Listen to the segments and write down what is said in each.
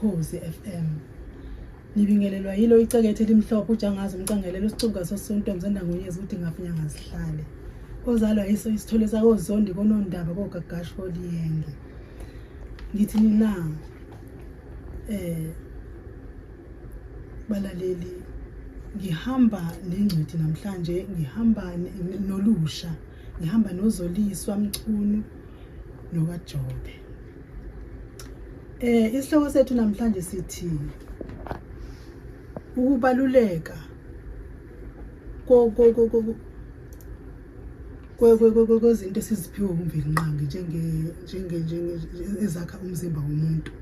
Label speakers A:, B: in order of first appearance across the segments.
A: Ukhozi FM. Nibingelelwa yilo icekethe elimhlophe uJangazi umcangelelo isicubuka sosonto mzendangonyezi ukuthi ngafinya ngazihlale. Ozalwa yiso isithole sakozondi konondaba kogagashu koliyenge. Ngithi nina balaleli ngihamba nengcweti namhlanje, ngihamba nolusha, ngihamba noZoliswa Mchunu nokaJobe. Isihloko sethu namhlanje sithi ukubaluleka kwezinto esiziphiwe uMvelinqangi njenge njenge njenge ezakha umzimba womuntu,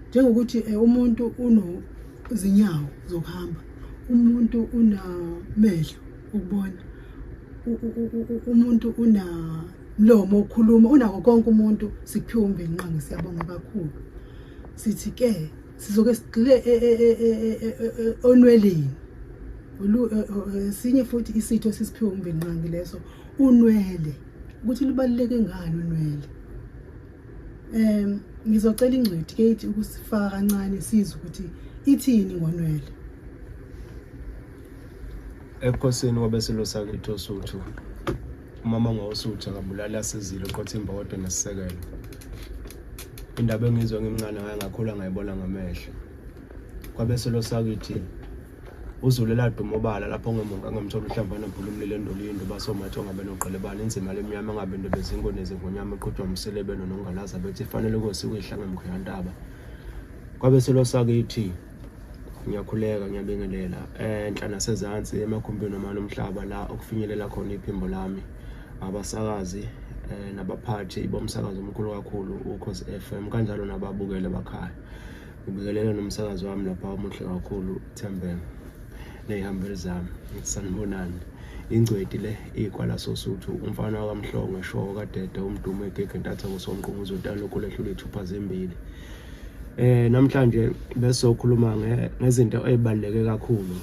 A: njengokuthi umuntu unozinyawo zokuhamba, umuntu unamehlo ukubona, umuntu unamlomo okhuluma, unako konke umuntu, sikuphiwe uMvelinqangi. Siyabonga kakhulu. Sithi ke sizoke sigxile onweleni, sinye futhi isitho esisiphiwe uMvelinqangi leso, unwele, ukuthi lubaluleke ngani unwele. Ngizocela ingcweti ke ithi ukusifaka kancane sizwe ukuthi ithini ngonwele.
B: Ebukhosini kwabesilo sakithi oSuthu, umama ngowosuthu akabulali asizile uqotha imbokodo nesisekelo. Indaba engizwa ngimncane ngaye ngakhula ngayibona ngamehlo. Kwabesilo sakithi uZulu eladuma obala lapho ngemunga ngemthola uhlamvana bhula umlilo endolini basomatho ngabe noqelebana inzima lemnyama ngabe into bezinkone zingonyama eqhutshwa umselebe nonongalaza bethi ifanele kosiko ihlanga mkhuyantaba. Kwabesilo sakithi ngiyakhuleka ngiyabingelela enhla nasezansi emakhumbini omane omhlaba la okufinyelela khona iphimbo lami, abasakazi nabaphathi bomsakazo omkhulu kakhulu Ukhozi FM, kanjalo nababukele bakhaya. Ngibingelela nomsakazi wami lapha omuhle kakhulu Thembeni ney'hambeli zami, ngithi sanibonani. Ingcweti le ikwala Sosuthu, umfana wakaMhlongo eshowo kaDede umdumo egege entatha kusonqungu uzotala lokhu lehlula iy'thupha zimbili. Namhlanje besokhuluma ngezinto ey'baluleke kakhulu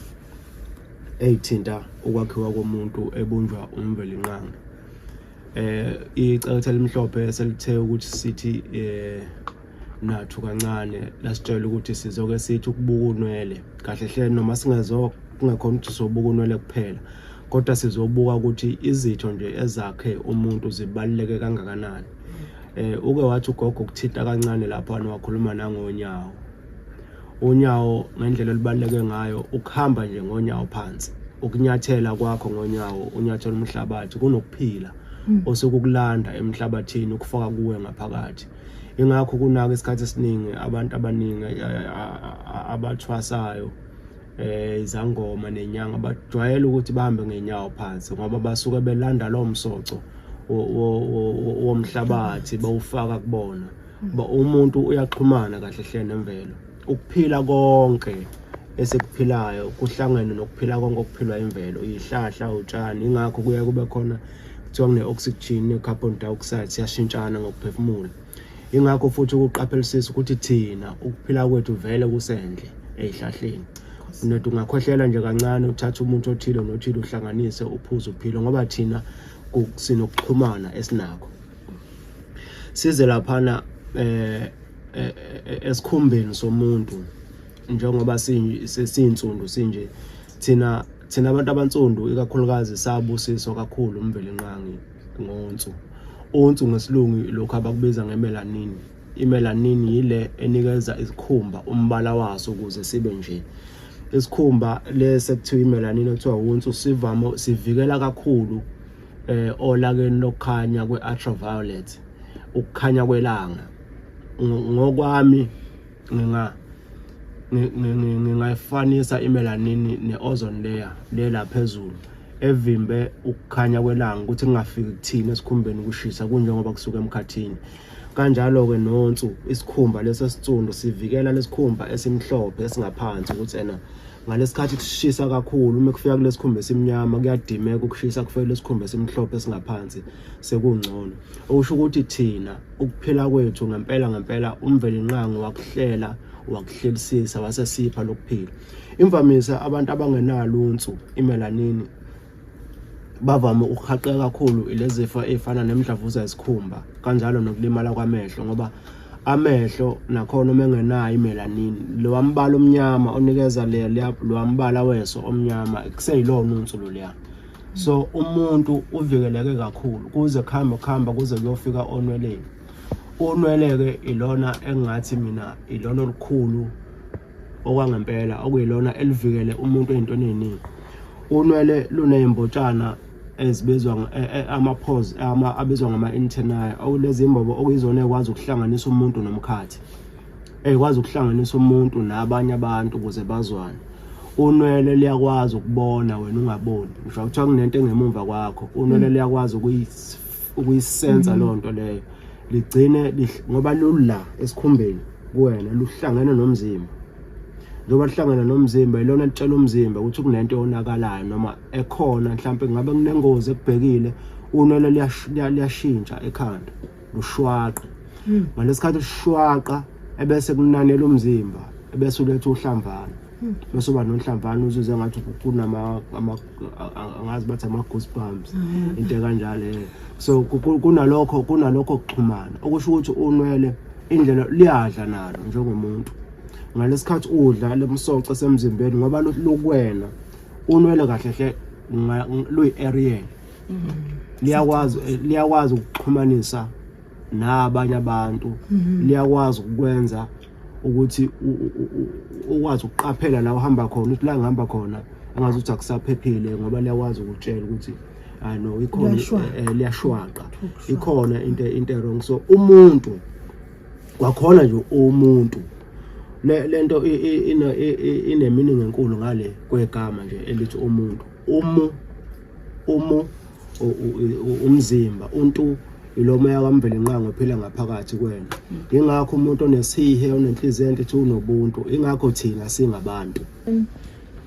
B: ey'thinta ukwakhiwa komuntu ebunjwa uMvelinqangi. Icakatha elimhlophe selithe ukuthi sithi nathu kancane lasitshela ukuthi sizoke sithi ukubuka unwele kahle hle, noma singezo kungekhona ukuthi sizobuka unwele kuphela, kodwa sizobuka ukuthi izitho nje ezakhe umuntu zibaluleke kangakanani. Uke wathi ugogo ukuthinta kancane lapha wakhuluma nangonyawo. Unyawo ngendlela olubaluleke ngayo, ukuhamba nje ngonyawo phansi, ukunyathela kwakho ngonyawo, unyathela umhlabathi, kunokuphila osukukulanda emhlabathini ukufaka kuwe ngaphakathi. Ingakho kunaka isikhathi esiningi abantu abaningi abathwasayo izangoma nenyanga bajwayele ukuthi bahambe ngenyawo phansi, ngoba basuke belanda lowo msoco womhlabathi bawufaka kubona. Umuntu uyaxhumana kahle hle nemvelo. Ukuphila konke esikuphilayo kuhlangene nokuphila konke okuphilwa imvelo, iy'hlahla, utshani. Ingakho kuye kube khona kuthiwa kune-oxygen ne-carbon dioxide, siyashintshana ngokuphefumula. Ingakho futhi ukuqaphelisisa ukuthi thina ukuphila kwethu vele kusendle ey'hlahleni. Unothi ungakhwehlela nje kancane uthathe umuntu othile nothile uhlanganise uphuze uphile, ngoba thina sinokuxhumana esinakho. Size laphana esikhumbeni somuntu, njengoba siyinsundu sinje thina abantu abansundu ikakhulukazi sabusiswa kakhulu uMvelinqangi ngonsu. Unsu ngesilungu lokhu abakubiza ngemelanin. Imelanin yile enikeza isikhumba umbala waso ukuze sibe nje. Isikhumba lesi ekuthiwa imelanin ekuthiwa unsu sivame sivikela kakhulu olakeni lokukhanya kwe-ultraviolet, ukukhanya kwelanga. Ngokwami ngingayifanisa imelanin ne-ozone layer le la phezulu evimbe ukukhanya kwelanga ukuthi kungafiki kuthina esikhumbeni kushisa kunjengoba kusuka emkhathini. Kanjalo-ke nonsu, isikhumba lesi esitsundu sivikela lesikhumba esimhlophe esingaphansi ukuthi ena ngalesikhathi kushisa kakhulu, uma kufika kulesikhumba esimnyama kuyadimeka ukushisa, kufike lesikhumba esimhlophe esingaphansi sekungcono. Okusho ukuthi thina ukuphila kwethu ngempela ngempela uMvelinqangi wakuhlela wakuhlelisisa wasesipha lokuphila. Imvamisa abantu abangenalo unsu imelanini bavame ukuhaqeka kakhulu ilezifo ey'fana nemidlavuza yesikhumba, kanjalo nokulimala kwamehlo, ngoba Amehlo nakhona uma engenayo imelanin, lowa mbala omnyama onikeza lowa mbala weso omnyama kuseyilona unsu loluya. So umuntu uvikeleke kakhulu kuze kuhambe kuhamba kuze kuyofika onweleni. Unwele-ke ilona engingathi mina ilona olukhulu okwangempela okuyilona elivikele umuntu ey'ntweni ey'ningi. Unwele luney'mbotshana ezibizwa e, e, ama-pores abizwa ngama-antennae, okulezi mbobo okuyizona ey'kwazi ukuhlanganisa umuntu nomkhathi, ey'kwazi ukuhlanganisa umuntu nabanye abantu ukuze bazwane. Unwele liyakwazi ukubona wena ungaboni, ngisho kuthiwa kunento engemumva kwakho, unwele liyakwazi ukuyisensa leyo nto leyo, ligcine ngoba lula esikhumbeni kuwena luhlangene nomzimba. Njengoba luhlangene nomzimba, ilona litshela umzimba ukuthi kunento eyonakalayo noma ekhona, mhlampe kungabe kunengozi ekubhekile. Unwele liyashintsha ekhanda, lushwaqe. Ngalesikhathi lushwaqa ebese kunanela umzimba, ebese uletha uhlamvana, bese uba nohlamvana, uzuzwe ngathi kunama angazi bathi ama-goosebumps, into ekanjalo. So kunalokho kuxhumana, okusho ukuthi unwele indlela liyadla nalo njengomuntu. Ngalesikhathi udla lemsoco semzimbeni, ngoba lukwena unwele kahle hle luyi-aerial, liyakwazi ukuxhumanisa nabanye abantu, liyakwazi ukwenza ukuthi ukwazi ukuqaphela la uhamba khona, ukuthi la ngihamba khona angazi ukuthi akusaphephile, ngoba liyakwazi ukutshela ukuthi ah no, ikhona, liyashwaqa, ikhona into wrong. So umuntu kwakhona nje, umuntu lento ine meaning enkulu ngale kwegama nje elithi umuntu. Umu umzimba, untu ilo moya kaMvelinqangi ophila ngaphakathi kwena. Ingakho umuntu onesihe, onenhliziyo enhle, ethi unobuntu. Ingakho thina singabantu.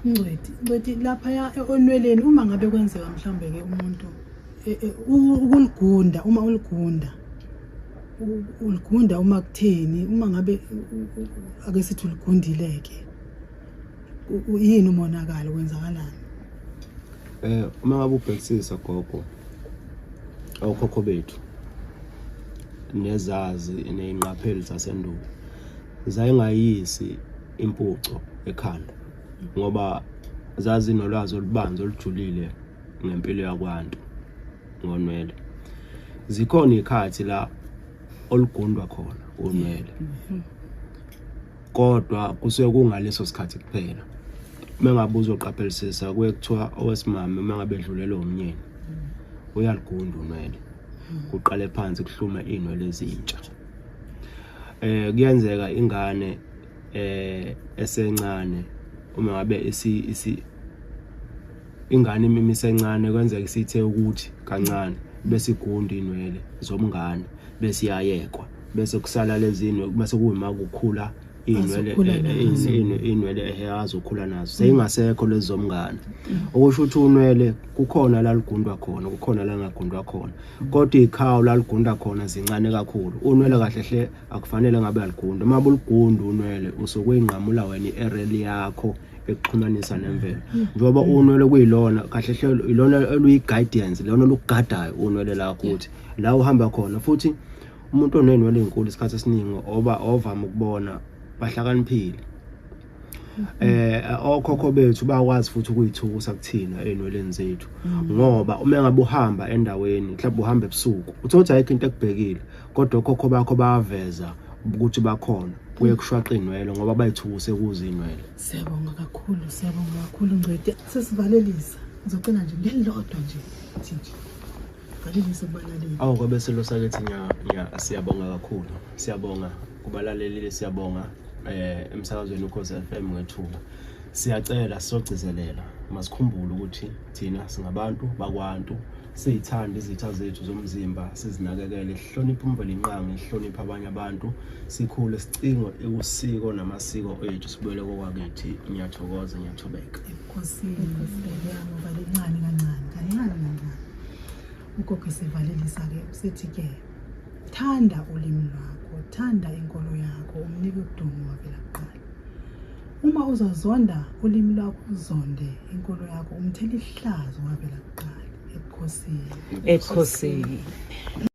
A: Ngcweti, Ngcweti, laphaya onweleni, uma ngabe kwenzeka mhlawumbe ke umuntu ukuligunda, uma uligunda, uligunda uma kutheni, uma ngabe ake sithi uligundile ke, yini umonakalo, kwenzakalani?
B: Uma ngabe ubhekisisa gogo, okhokho bethu nezazi ney'ngqapheli zasendulo zayingayisi impuco ekhanda, ngoba zazinolwazi olubanzi olujulile ngempilo yakwantu ngonwele. Zikhona iy'khathi la olugundwa khona unwele, kodwa kusuke kungaleso sikhathi kuphela. Uma ngabe uzoqaphelisisa, kuye kuthiwa owesimame uma ngabe edlulelwe umnyeni uyaligunda unwele, kuqale phansi kuhlume iy'nwele ezintsha. Kuyenzeka ingane esencane, uma ngabe isi ingane imisencane, kwenzeka isithe ukuthi kancane, bese igunda inwele zomngane, bese iyayekwa, bese kusala lezi inwele, bese kuyima kukhula iy'nwele iy'nwele ehe azokhula nazo, seyingasekho lezi zomngane. Okusho ukuthi unwele kukhona la ligundwa khona, kukhona la ngagundwa khona, kodwa iy'khawu la ligunda khona zincane kakhulu. Unwele kahle hle akufanele ngabe aligunda. Uma buligunda unwele, usuke uyinqamula wena i-erel yakho ekuxhumanisa nemvelo, njengoba unwele kuyilona kahle hle ilona oluyi-guidance, lona olugadayo unwele lakho ukuthi la uhamba khona. Futhi umuntu oney'nwele ey'nkulu isikhathi esiningi oba ovama ukubona bahlakaniphile. Okhokho bethu bayakwazi futhi ukuyithukusa kuthina ey'nweleni zethu, ngoba uma ngabe uhamba endaweni, mhlawumbe uhamba ebusuku, uthole ukuthi ayikho into ekubhekile, kodwa okhokho bakho bayaveza ukuthi bakhona, kuye kushwaqa iy'nwele ngoba bayithukuse kuzo iy'nwele.
A: Siyabonga kakhulu, siyabonga kakhulu Ngcweti. Sesivalelisa, ngizocela nje ngelilodwa nje, thi nje valelise kubalaleli.
B: Awu, kwabesilo sakithi, siyabonga kakhulu, siyabonga kubalaleli, siyabonga emsakazweni Ukhozi FM ngethuba. Siyacela, sizogcizelela, masikhumbule ukuthi thina singabantu bakwantu, siyithande izitha zethu zomzimba, sizinakekele, sihloniphe uMvelinqangi, sihloniphe abanye abantu, sikhule sicingwe usiko namasiko ethu, sibuyele kokwakithi. Ngiyathokoza, ngiyathobeka.
A: Ebukhosini ngoba lincane kancane kancane kancane. Ugogo sevalelisa-ke, usethi-ke thanda ulimi lwakho, thanda inkolo yakho, umnike udumo wavela kuqala. Uma uzozonda ulimi lwakho, uzonde inkolo yakho, umthela ihlazo wavela kuqala. Ebukhosini.
C: Ebukhosini.